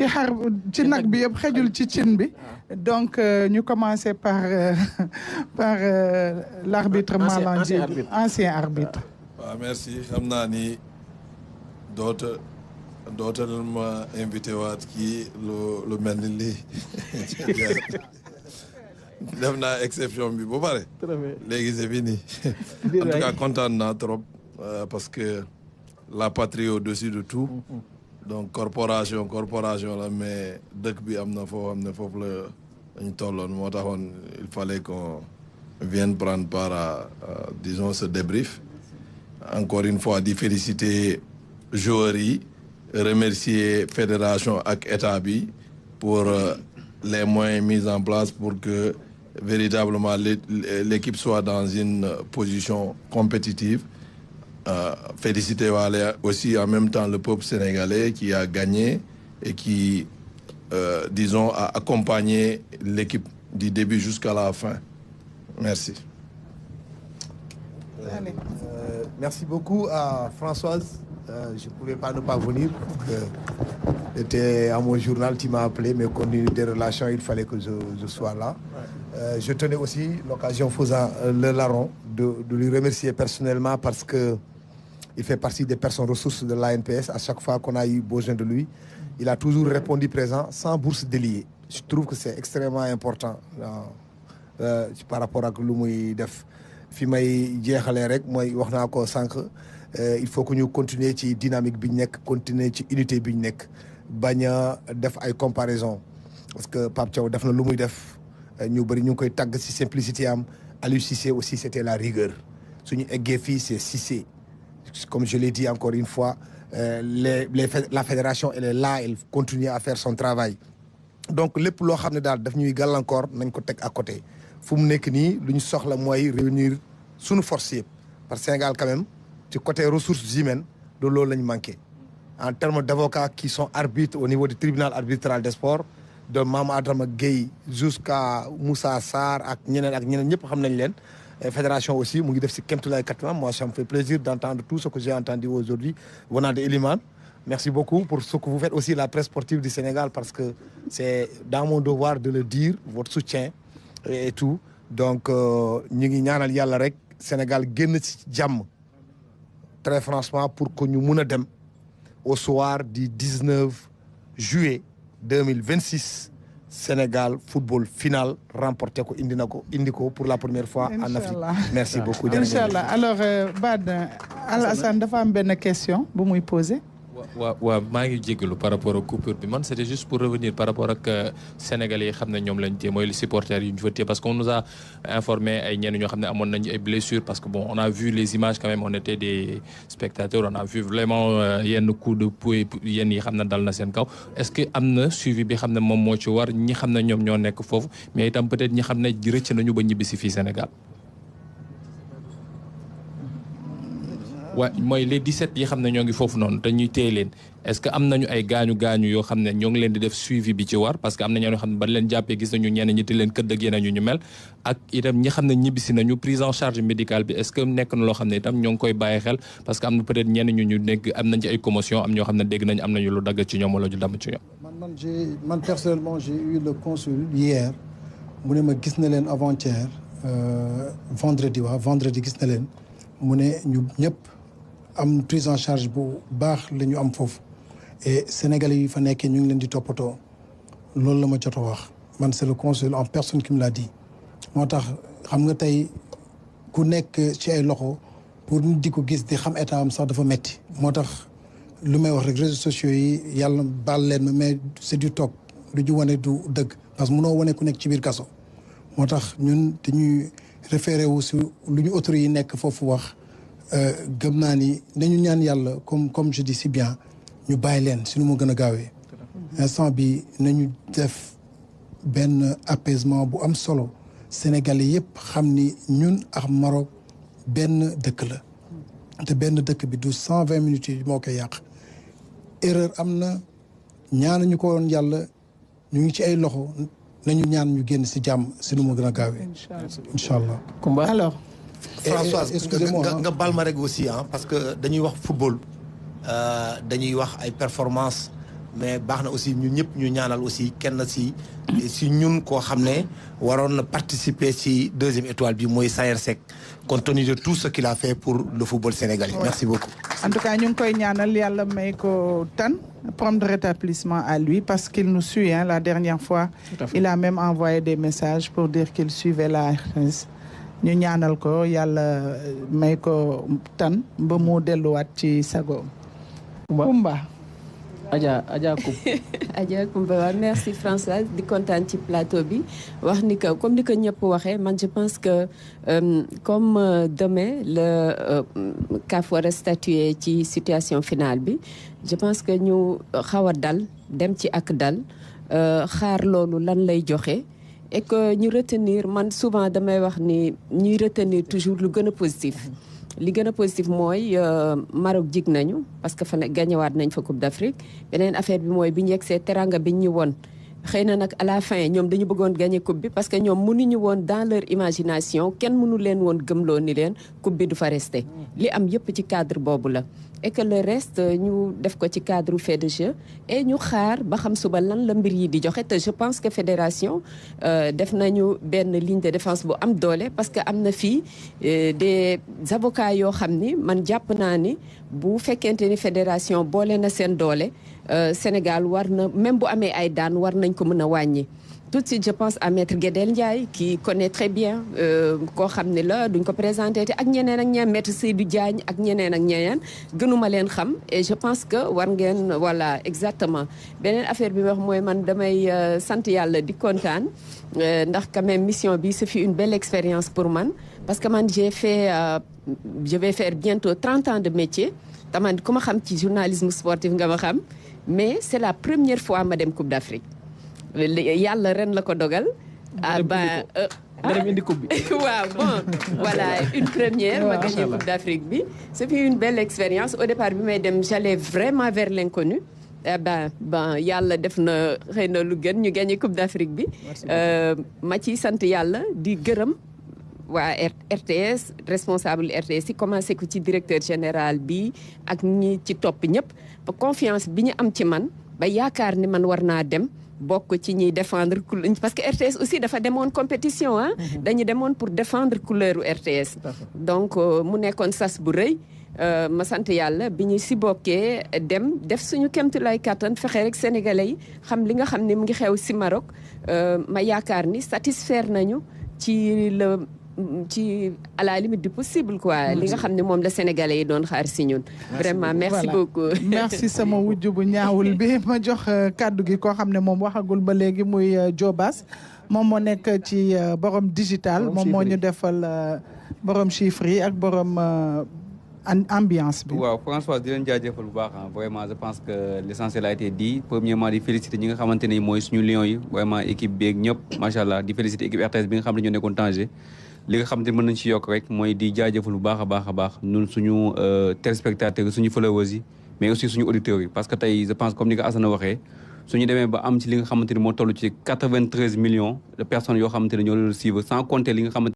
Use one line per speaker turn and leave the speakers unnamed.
ci xar ci nag bi yëpp xejul ci cin bi donc ñu commencer par l'arbitre Malang Diédhiou ancien arbitre.
waaw merci xam naa ni dootal ma invité waat kii lu mel ni lii def naa exception bi ba pare. léegi c'est fini. En tout cas kontaan naa trop parce que la patrie au-dessus de tout. donc corporation la mais dëkk bi am na foo xam ne foofu la ñu tolloon moo taxoon il fallait qu'on vienne prendre part à disons ce débrief. encore une fois di féliciter joueurs yi remercier fédération ak état bi pour les moyens mis en place pour que véritablement l'équipe soit dans une position compétitive. Féliciter waale aussi en même temps le peuple sénégalais qui a gagné et qui disons a accompagné l'équipe du début jusqu'à la fin. Merci.
Merci beaucoup à Françoise. Je ne pouvais pas ne pas venir. J'étais à mon journal, tu m'as appelé, mais compte tenu des relations, il fallait que je sois là. Je tenais aussi, l'occasion faisant le larron, de lui remercier personnellement parce que il fait partie des personnes ressources de l'ANPS. À chaque fois qu'on a eu besoin de lui, il a toujours répondu présent sans bourse déliée. Je trouve que c'est extrêmement important par rapport à lu muy def. fi may jeexalee rek mooy wax naa ko sànq il faut que ñu continuer ci dynamique bi ñu nekk continuer ci unité bi ñu nekk bañ a def ay comparaison parce que Pape Thiaw def na lu muy def ñu bëri ñu ngi koy tàgg ci simplicité am Aliou Cissé aussi c'était la rigueur suñu eggee fii c'est Cissé comme je l'ai dit encore une fois la fédération elle est là elle continue à faire son travail donc lépp loo xam ne daal daf ñuy gàllankoor nañ ko teg à côté fu mu nekk nii lu ñu soxla mooy réunir suñu force yëpp parce que Sénégal quand même ci côté ressources humaines de loolu la ñu manqué en termes d'avocats qui sont arbitres au niveau du tribunal arbitral des sports de Mame Adama Gueye jusqu'à Moussa Sarr ak ñeneen ñëpp xam nañ leen fédération aussi mu ngi def si kéemtulaay kattanam moi ça me fait plaisir d'entendre tout ce que j'ai entendu aujourd'hui venant de Elimane merci beaucoup pour ce que vous faites aussi la presse sportive du Sénégal parce que c'est dans mon devoir de le dire votre soutien et tout donc ñu ngi ñaanal yàlla rek Sénégal génn ci jàmm très franchement pour que ñu mun a dem au soir du 19 juillet 2026 Sénégal football final remporté ko indi ko pour la première fois en Afrique merci beaucoup
inchallah alors Bad Alassane dafa am benn question bu muy poser
waaw maa ngi jégalu par rapport ak coupure bi man c'était juste pour revenir par rapport ak Sénégalais yi xam ne ñoom lañ téye mooy les supporters yi ñu fa téye parce qu'on nous a informé ay ñenn ñoo xam ne amoon nañu ay blessures parce que bon on a vu les images quand même on était des spectateurs on a vu vraiment yenn coup de pouet yenn yi xam ne dal na seen kaw est-ce que am na suivi bi xam ne moom moo ci war ñi xam ne ñoom ñoo nekk foofu mais itam peut-être ñi xam ne rëcc nañu ba ñibbi si fii Sénégal waaw mooy les 17 yi xam ne ñoo ngi foofu noonu te ñuy téye leen est-ce que am nañu ay gaañu yoo xam ne ñoo ngi leen di def suivi bi ci war parce que am na ñoo xam ne ba leen jàppee gis nañu ñenn ñi di leen këdd ak yeneen ñu mel ak itam ñi xam ne ñibbisi nañu prise en charge médicale bi est-ce que nekk na loo xam ne itam ñoo ngi koy bàyyi xel parce que am na peut-être ñenn ñu nekk am nañ ci ay commotion am ñoo xam ne dégg nañ am nañu lu dagg ci ñoom wala ju damm ci ñoom.
man personnellement j'ai eu le consul hier mu ne ma gis na leen avant-hier vendredi gis na leen mu ne ñu ñëpp am prise en charge bu baax la ñu am foofu et sénégalais yi fa nekkee ñu ngi leen di toppatoo loolu la ma jot a wax man c'est le consul en personne qui me l'a dit moo tax xam nga tey ku nekk ci ay loxo pour nit di ko gis di xam état am sax dafa metti moo tax lu may wax rek réseaux sociaux yi yàlla baal leen ma mais c'est du toog lu ñu wane du dëgg parce que mënoo wane ku nekk ci biir kaso moo tax ñun dañuy référé wu si lu ñu autorités yi nekk foofu wax gëm naa ni nañu ñaan yàlla comme je dis si bien ñu bàyyi leen si nu mu gën a gaawee instant bi nañu def benn apaisement bu am solo Sénégalais yëpp xam ni ñun ak Maroc benn dëkk la te benn dëkk bi du 120 minutes yi moo koy yàq erreur am na ñaanuñu ko woon yàlla ñu ngi ci ay loxo nañu ñaan ñu génn si jàmm si nu mu gën a gaawee incha allah
alors
Françoise nga bal ma rek aussi parce que dañuy wax football dañuy wax ay performance mais baax na aussi ñun ñëpp ñu ñaanal aussi kenn si ñun koo xam ne waroon na participer si deuxième étoile bi mooy Sayer Seck compte tenu de tout ce qu'il a fait pour le football sénégalais. Merci beaucoup.
En tout cas ñu ngi koy ñaanal yàlla may ko tan prompt rétablissement à lui parce qu'il nous suit la dernière fois. Il a même envoyé des messages pour dire qu'il suivait la RTS. ñu ñaanal ko yàlla may ko tan ba mu delluwaat ci sago. Kumba.
Adja Kumba waaw merci Françoise di kontaan ci plateau bi wax ni que comme ni ko ñëpp waxee man je pense que comme demain le CAF war a statuer ci situation finale bi je pense que ñu xaw a dal dem ci ak dal xaar loolu lan lay joxe et que ñu retenir man souvent damay wax ni ñuy retenir toujours lu gën a positif. li gën a positif mooy Maroc jig nañu parce que fa ne gañewaat nañ fa Coupe d'Afrique beneen affaire bi mooy bi ñu yegsee teranga bi ñu won xëy na nag à la fin ñoom dañu bëggoon gagner coupe bi parce que ñoom mënuñu woon dans leur imagination kenn mënu leen woon gëmloo ni leen coupe bi du fa rester li am yëpp ci cadre boobu la et que le reste ñu def ko ci cadre fait de jeu et ñu xaar ba xam suba lan la mbir yi di joxe te je pense que fédération def nañu benn ligne de défense bu am doole parce que am na fii des avocats yoo xam ni man jàpp naa ni bu fekkente ni fédération boole na seen doole Sénégal war na même bu amee ay daan war nañ ko mën a wàññi. Tout de suite je pense à Maître Guédel Ndiaye qui connaît très bien koo xam ne la duñ ko présenté te ak ñeneen ak ñeneen Maître Seydou Diagne ak ñeneen ak ñeneen gënuma leen xam et je pense que war ngeen voilà exactement beneen affaire bi wax mooy man damay sant yàlla di kontaan ndax quand même mission bi ce fut une belle expérience pour man parce que man j'ai fait je vais faire bientôt 30 ans de métier taman ku ma xam ci journalisme sportif nga ma xam mais c'est la première fois ma dem Coupe d'Afrique yàlla ren la ko dogal.
dem indi coupe bi.
waaw bon voilà une première ma gagné Coupe d'Afrique bi. c'est une belle expérience au départ bi may dem j'allais vraiment vers l'inconnu. Yàlla def na xëy na lu gën ñu gagné Coupe d'Afrique bi. ma ciy sant yàlla di gërëm waa RTS responsable RTS yi commencé ko ci directeur général bi ak ñi ci topp ñëpp ba confiance bi ñu am ci man ba yaakaar ni man war naa dem. bokk ci ñuy défendre parce que RTS aussi dafa demoon compétition dañu demoon pour défendre couleur u RTS donc mu nekkoon sas bu rëy ma sant yàlla bi ñu si bokkee dem def suñu kemtulay kattan fexe rek sénégalais yi xam li nga xam ne mu ngi xew si Maroc ma yaakaar ni satisfaire nañu ci à la limite du possible quoi li nga xam ne moom la sénégalais yi doon xaar si ñun vraiment merci beaucoup
merci sama wujj bu ñaawul bi ma jox kàddu gi koo xam ne moom waxagul ba léegi muy Diobas moom moo nekk ci borom digital moom moo ñu defal borom chiffres yi ak borom ambiance bi.
waaw François di leen jaajëfal bu baax vraiment je pense que l'essentiel a été dit premièrement di féliciter ñi nga xamante ne mooy suñu lions yi vraiment équipe beeg ñëpp macha allah di féliciter équipe RTS bi nga xam ne ñoo nekkoon Tanger li nga xamante ne mën nañu ci yokk rek mooy di jaajëfal bu baax a baax ñun suñu téléspectateurs suñu followers yi mais aussi suñu auditeurs yi parce que tey je pense comme ni ko Assane waxee suñu demee ba am ci li nga xamante ne moo toll ci 93 millions de personnes yoo xamante ne ñoo leen suivre sans compter li nga xamante